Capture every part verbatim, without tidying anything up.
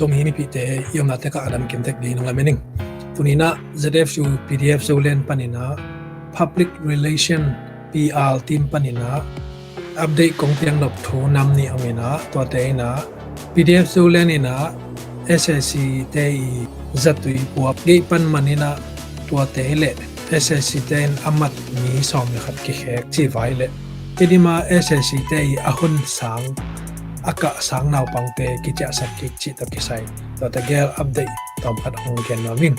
Zomi mipite i omna tekah a dam kim tek ding nong lamen ing. Tuni inah Z F U P D F Zoland paninah public relation P R team paninah update kong piang nop thu nam nih om inah, tuate inah P D F Zoland inah S A C te i zatui puak geih pan man inah tuate le S A C te in a mat mi sawm le khat kikhek cih vai le Tedim a S A C te i a hun sang a kah sang naupangte kiciahsak kik cih tawh kisai tuate gel update tawmkhat hong gen nuam ing.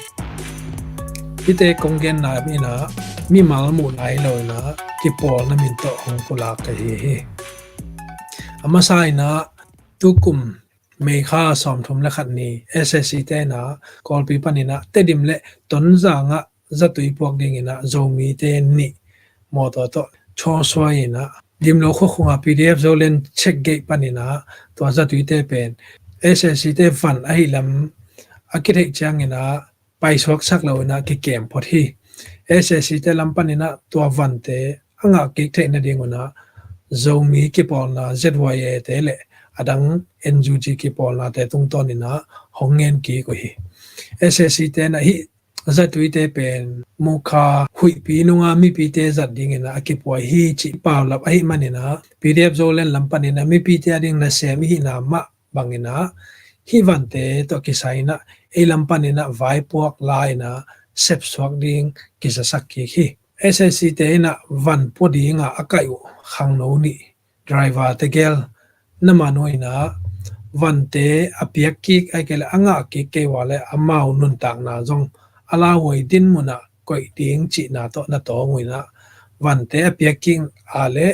Hihte kong genna inah mimal muhna hi lo inah kipawlna min tawh hong pulak ka hi hi. A masa inah tukum May kha sawmthum le khat ni S A C te inah Kawlpi paninah Tedim le Tonzang ah zatui puak ding inah Zomite nih mawtaw tawh chawsuai inah Dimlo khuakhung ah P D F Zoland check gate paninah tua zatuite pen S A C te van ahi lam a kitheih ciang inah paisuaksak lo inah kikem phot hi. S A C te lam paninah tua vante a ngah kik theih nading unah Zomi kipawlna Z Y A te le a dang N U G kipawlnate tungtawn inah hong ngen kik uh hi. S A C te inah hih zatuite pen Mukha huihpi nunga mipite zat ding inah a kipuai hi cih paulap ahi man inah P D F Zoland lam paninah mipite a ding nasem ihina mah bang inah hih vante tawh kisai inah ei lam paninah vaipuak la inah sepsuak ding kizasak kik hi. S A C te inah van pua dinga a kaih uh khangno nih driver tegel na man uh inah vante a piak kik ahih kei le a ngah kik kei ua le amau nuntakna zong a lauhuai dinmun ah koih ding cihna tawh na tawng uh inah vante a piak kik a le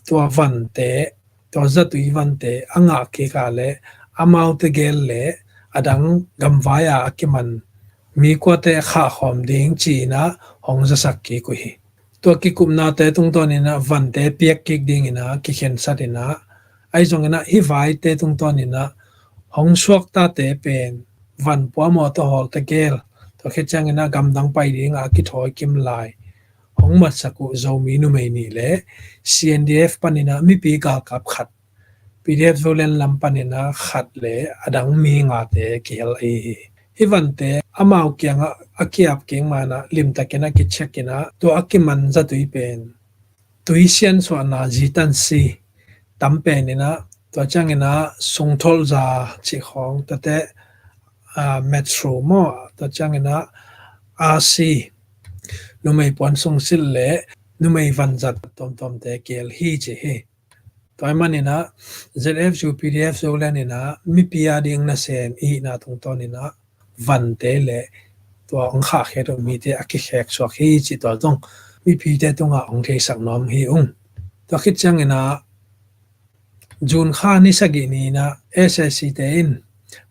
tua vante tua zatui vante a ngah kik a le amau tegel le a dang gamvai a a kiman mi kuate khahkhawm ding ci inah hong zasak kik uh hi. Tua kikupnate tungtawn inah vante piak kik ding inah kikhensat inah ahi zong inah hih vaite tungtawn inah hong suaktate pen van pua mawtaw hawl tegel tua khit ciang inah gamdang pai ding a kithawi kim lai hong matsak uh Zomi numei nih le C N D F paninah mipi galkap khat P D F Zoland lam paninah khat le a dang mi ngate kihel ahi hi. Hih vante amau kiangah a kiap kik manah limtakin a kicheck inah tua a kiman zatui pen tuisian suahna zitan si tam pen inah tua ciang inah sungtholh za cih khawng tuate ah, metro maw tua ciang inah R C numei puan sungsilh le numei vanzat tuamtuamte kihel hi ci hi. Tua ahih man inah Z F U P D F Zoland inah mipi a ding nasem ihina tungtawn inah vante le tua hong khahkhiat uh mite a kikhek suak hi cih tua zong mipite tungah hong theisak nuam hi ung. Tua khit ciang inah June kha ni sagih ni inah S A C te in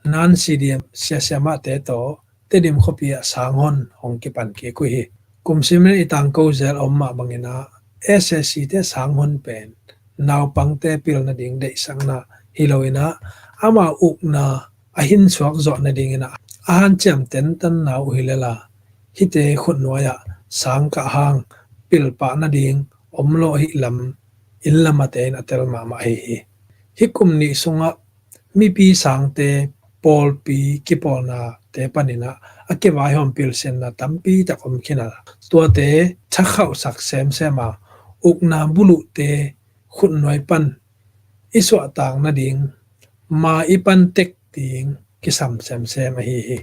nan C D M siasiamahte tawh Tedim khuapi ah sanghon hong kipan kik uh hi. Kum sim in i tangko zel om mah bang inah S A C te sanghon pen naupangte pil nading deihsakna hi lo inah amau ukna a hinsuak zawh nading inah a hanciam tentanna uh hi lel a hihte khutnuai ah sangkah hang pilpah nading om lo ahih lam inn lamate in a tel mahmah ahi hi. Hih kum nih sungah mipi sangte pawlpi kipawlnate paninah a kivaihawm pilsinna tampi tak om khin a tuate thakhauhsak semsem a ukna buluhte khutnuai pan i suahtak nading ma i pan tek ding kisam semsem ahi hi.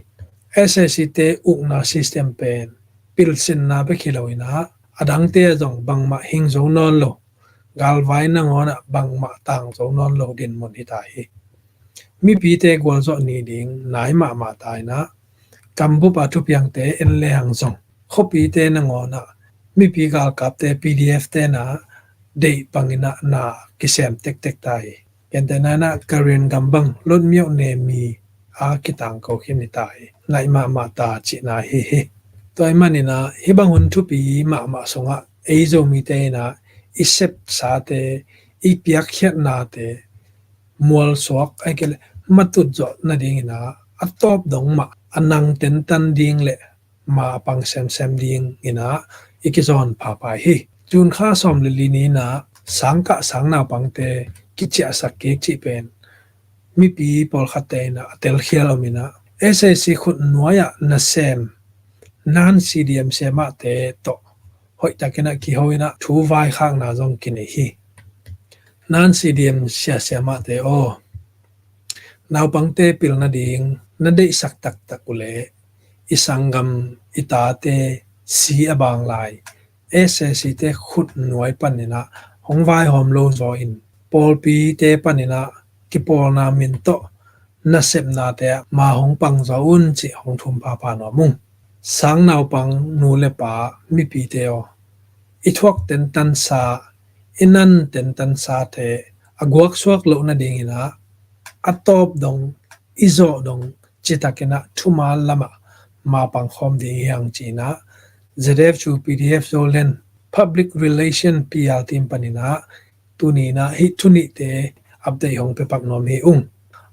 S A C te ukna system pen pilsinna bek hi lo inah a dangte ah zong bangmah hing zo nawn lo galvai nangawn ah bangmah tang zo nawn lo dinmun hi ta hi. Mipite gualzawh ni ding nai mahmah ta inah kambup a thupiangte en lehang zong khuapite nangawn ah mipi galkapte P D F te na deih bang inah na kisem tektek ta hi. Gentehna inah Karen gam bang lotmiauh ne mi a kitangko khin hi ta hi. Naih mahmah ta cihna hi hi. Tua ahih man inah hih bang hun thupi mahmah sungah ei Zomite inah i sepsate i piakkhiatnate mualsuak ahih kei leh matut zawh nading inah a tawp dong mah a nang tentan ding le ma a pang semsem ding inah i kizawn phapha hi. June kha sawm le li ni inah sangkah sang naupangte kiciahsak kik cih pen mipi pawlkhatte in ah a telkhial om in ah, S A C khut nuai ah nasem, non-C D M siamahte tawh hoihtakin ah kiho in ah thu vaikhakna zong kinei hi. Non-C D M sia siamahte aw, naupangte pil nading na deihsak taktak uh leh, i sanggam, i tate si a bang lai, S A C te khut nuai panin ah hong vaihawm lo zaw in, pawlpite panin ah kipawlna min tawh nasepnate ah ma hong pang zaw un cih hong thum phapha nuam ung. Sang naupang nu le pa, mipite aw, i thuak tentansa, i nan tentansate a guaksuak loh nadingin ah a tawp dong, i zawh dong, citakin ah thuman lamah ma pangkhawm ding hi hang ci-in ah, Z F U P D F Zoland Public Relation P R team panin ah tuni in ah hih thu nihte update hong pia pak nuam hi ung.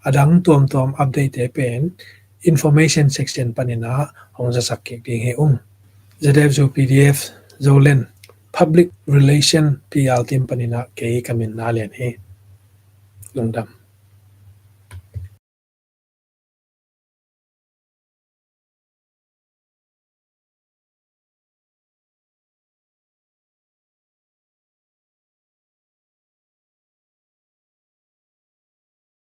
A dang tuamtuam update te pen information section panin ah hong zasak kik ding hi ung. Z F U P D F Zoland Public Relation P R team panin ah kei ka min Na Lian hi. Lungdam.